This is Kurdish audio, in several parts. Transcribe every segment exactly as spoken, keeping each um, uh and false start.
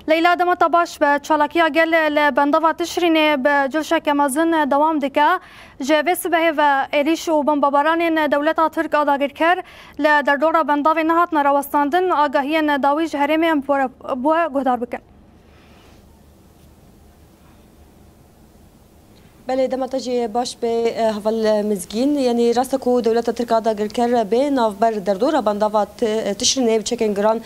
Leyla, dema te baş be. Çalakiya gel li bendava Tişrînê bi cewşeke mezin dewam dike. Ji vê sibehê ve êrîş û bombebaranên dewleta Tirk a dagirker li derdora bendavê nehatine rawestandin. Agahiyên dawî ji herêmê em bi we guhdar bikin. Belê, dema te jî baş be, e, heval Mizgîn. Yanî rast e ku dewleta Tirk a dagirker bê navber derdora bendava Ti-, Tişrînê bi çekên giran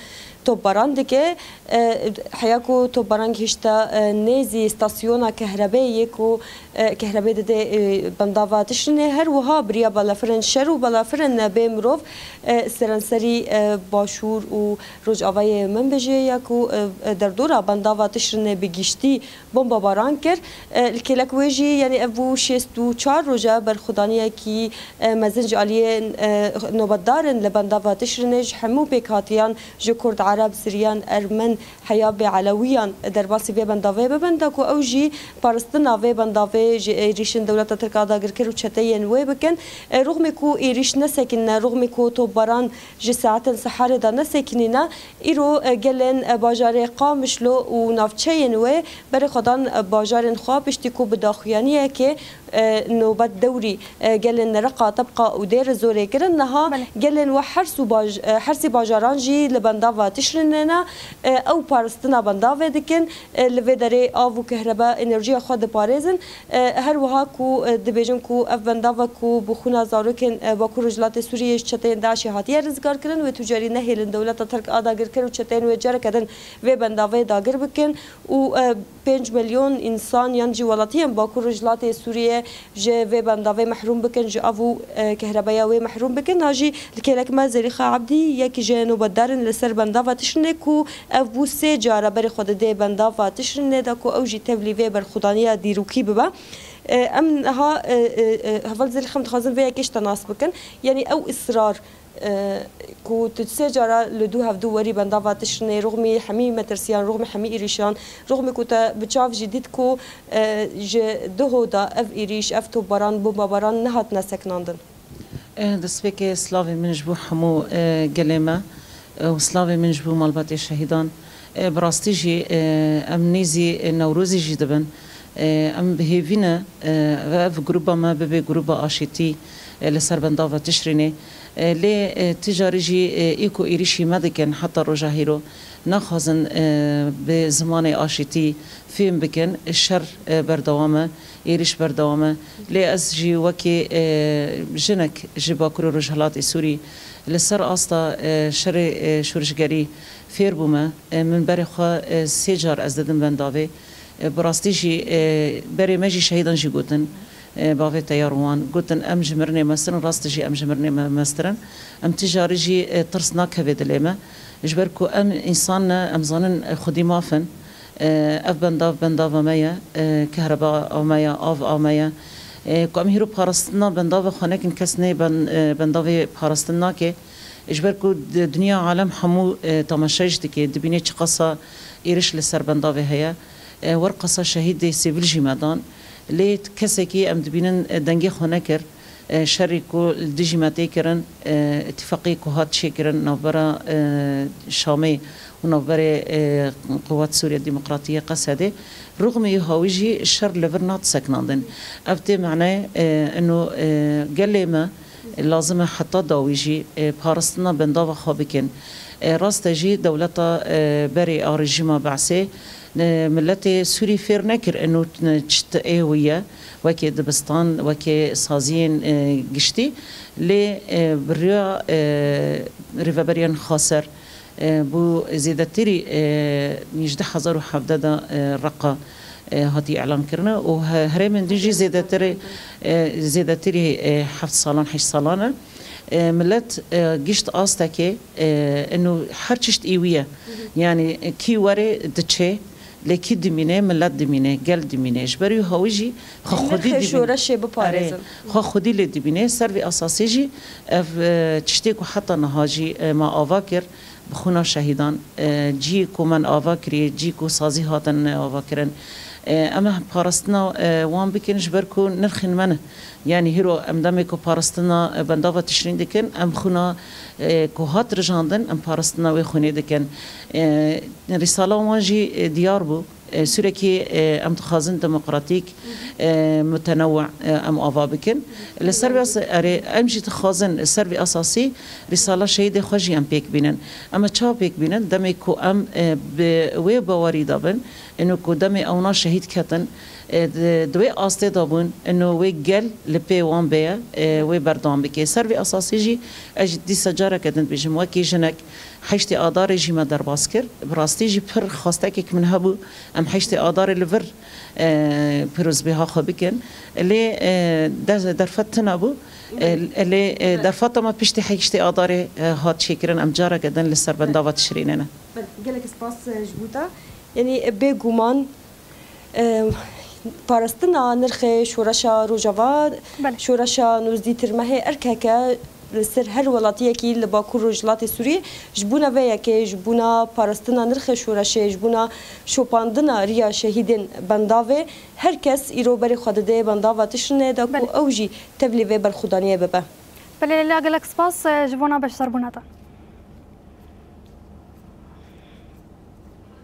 topbaran dike. E, heya ku topbaran gihişte, e, nêzî stasyona kehrebeyê yê ku, e, kehrebê dide, e, bendava Tişrînê, her wiha biriya balafirên şer û balafirên bê mirov, e, serenserî, e, başûr û rojavayê Minbicê ya ku, e, e, derdora bendava Tişrînê bi giştî bombebaran kir. E, li kêlek wê jî, yanî ev bû şêst û çar roja berxwedaniyekî, e, mezin ji aliyê, e, nobetdarên li bendava Tişrînê ji hemû pêkhatiyan, ji Kurd, Ereb, Siryan, Ermen, heya bê Elewiyan derbasî vê bendavê bibin, da ku ew jî parastina vê bendavê ji êrîşên dewleta Tirk a dagirker û çeteyên wê bikin. E, rûxmê ku êrîş nesekine, rûxmê ku topbaran ji saetên seherê de nesekinîne, îro, e, gelên, e, bajarê Qamişlo û navçeyên wê berê xwe dan, e, bajarên xwe, piştî ku bi daxuyaniyekê, e, nobet dewrî, e, gelên Nereqa, Tebqa û Dêr Zorê kirin. Niha Belê. gelên we Hers û baj-, e, Hersî bajaran jî li bendava Tişrînê ne, e, ew parastina bendavê dikin, e, li vê derê av û kehreba, enerjiya xwe diparêzin. E, her wiha ku, e, dibêjin ku ev bendava ku bi xwîna zarokên, e, Bakur Rojhilatê Sûriyê ji çeteyên DAIŞê hatiye rizgarkirin, wê tu carî nehêlin dewleta Tirk a dagirker û çeteyên wê careke din vê bendavê dagir bikin û, e, pênc milyon însan yan jî welatiyên Bakur Rojhilatê Sûriyê ji vê bendavê mehrûm bikin, ji av û, e, kehrebeya wê mehrûm bikin. Ha jî li kêlek me Zelîxa Ebdî, yek ji nobetdarên li ser bendava Tişrînê ku ev bû sê cara berê xwe didê bendava Tişrînê de ku ew jî tevlî vê berxwedaniya dîrokî bibe. E, em niha, e, e, e, heval Zelîxa, em dixwazin vê yekê ji te nas bikin. Yanî ew israr, e, ku tu sê cara li dû hevdû werî bendava Tişrînê, rûxmî hemî metirsiyan, rûxmî hemî êrîşan, rûxmî ku te bi çav jî dît ku, e, ji duho de ev êrîş, ev topbaran, bombebaran nehatine sekinandin. E, destpêkê slavê min ji bo hemû, e, gelê me, e, û slavê min ji bo malbatê şehîdan. E, bi rastî jî, e, em nêzî, e, Newrozê jî dibin. E, em bi hêvî ne, e, ve ev grûba me bibe grûba aşîtî, e, li ser bendava Tişrînê. E, lê, e, ti carî jî, e, ê ku êrîşî me dikin heta roja hîro, naxwazin, e, bi zimanê aşîtî fêm bikin. Şer, e, berdewam e, êrîş berdewam e. Lê ez jî wekî, e, jinek ji Bakur û Rojhilatê Sûrî li ser asta, e, şerê, e, şorişgerî fêr bûme. E, min berê xwe, e, sê car ez didim bendavê. E, bi rastî jî, e, berê me jî şehîdan jî gotin, e, bavê teyar wan. Gotin, em ji mirinê meztir in, rast jî em ji mirinê me meztir in. Em ti carî jî, e, tirs nakeve dilê me. Ji ber ku em însan ne, em zanin, e, xwedî maf in. E, ev bendav, bendava me ye, e, kehreba a me ye, av a me ye. E, ku em hîro parastina bendava xwe nekin, kes nê ben-, e, bendavê parastin nake. Ji ber ku di-, dinya alem hemû, e, temaşe jî dike, dibîne çiqasa êriş li ser bendavê heye. E, werqasa şehîdê sivîl jî me dan. Lê kesekî em dibînin, e, dengê xwe nekir. E, şerî ku li dijî me tê kirin, e, îtîfaqê ku hat çêkirin navbera, e, Şamê û navberê, e, Quwet Sûriye Demokratî yê Qesedê, rûxmî hawî jî şer li vir nat seknandin. Ev tê mane, e, ino, e, gelê me lazim e heta dawî jî, e, parastina bendava xwe bikin. E, rast e jî dewleta, e, berê a rejîma Be'sê, e, miletê Sûrî fêr nekir ino çi ê wî ye, wekê dibistan, wekê saziyên, e, giştî. Lê, e, bi riya, e, rêveberiyan xaser, e, bû zêdetirî, e, nîjdeh hezar û hevdeh de, e, Reqa, e, hatî îlan kirine û he-, herêmên din jî zêdetirî, e, zêdetirî, e, heft salan, heşt salan e. E, milet, e, gişt astekê, e, ino her çişt ê wî ye. Yanî, e, kî were diçe, lê kî dimîne, milet dimîne, gel dimîne. Ji ber wî hawî jî xwe xwedî Nirxê dimîne. şoreşê biparêzin. Erê, xwe xwedî lê dimîne. Ser vî esasê jî ev, e, tiştê ku heta niha jî, e, me ava kir, bi xwîna şehîdan, e, cî ku me ava kiriye, cî ku sazî hatin ava kirin, E, em parastina, e, wan bikin ji ber ku nirxên me ne. Yanî hîro em demê ku parastina, e, bendava Tişrîn dikin, em xwina, e, ku hat rijandin, em parastina wê xwînê dikin. E, rîsala wan jî, e, diyar bû. E, Sûrekî, e, em dixwazin demokratîk, e, mutenewi, e, em ava bikin. Li ser vê as-, erê, em jî dixwazin li ser vê esasî rîsala şehîdê xwe jî em pêk bînin. Em ê çawa pêk bînin? Demê ku em, e, bi wê bawerî de bin, ino ku demê ewna şehîd ketin, e, di, di wê astê de bûn, ino wê gel li pê wan bêye, e, wê berdewam bike. Ser vê esasî jî ez jî dîsa careke din dibêjim, wekî jinek, heştê Adarê jî me derbas kir. Bi rastî jî pir xwestekek min hebû, em heştê Adarê li vir, e, pîrozbêha xwe bikin. Lê, e, der-, derfet tune bû. E, lê, e, derfeta me piştî heştê Adarê, e, hat çêkirin. Em careke din li ser bendava Tişrînê ne. Belê, gelek spas, e, ji bo te. Yanî, e, bêguman, e, parastina nirxê şoreşa Rojava, Belê. şoreşa nozdîtir mehê erkeke li ser her welatiyekî li Bakur Rojhilatê Sûriyê ji bona vê yekê, ji bona parastina nirxê şoreşê, ji bona şopandina riya şehîdên bendavê, her kes îro berê xwe dide bendava Tişrînê de ku Belê. ew jî tevlî vê berxwedaniyê bibe. Belê, Leyla, gelek spas, e, ji bona beşdarbûna te.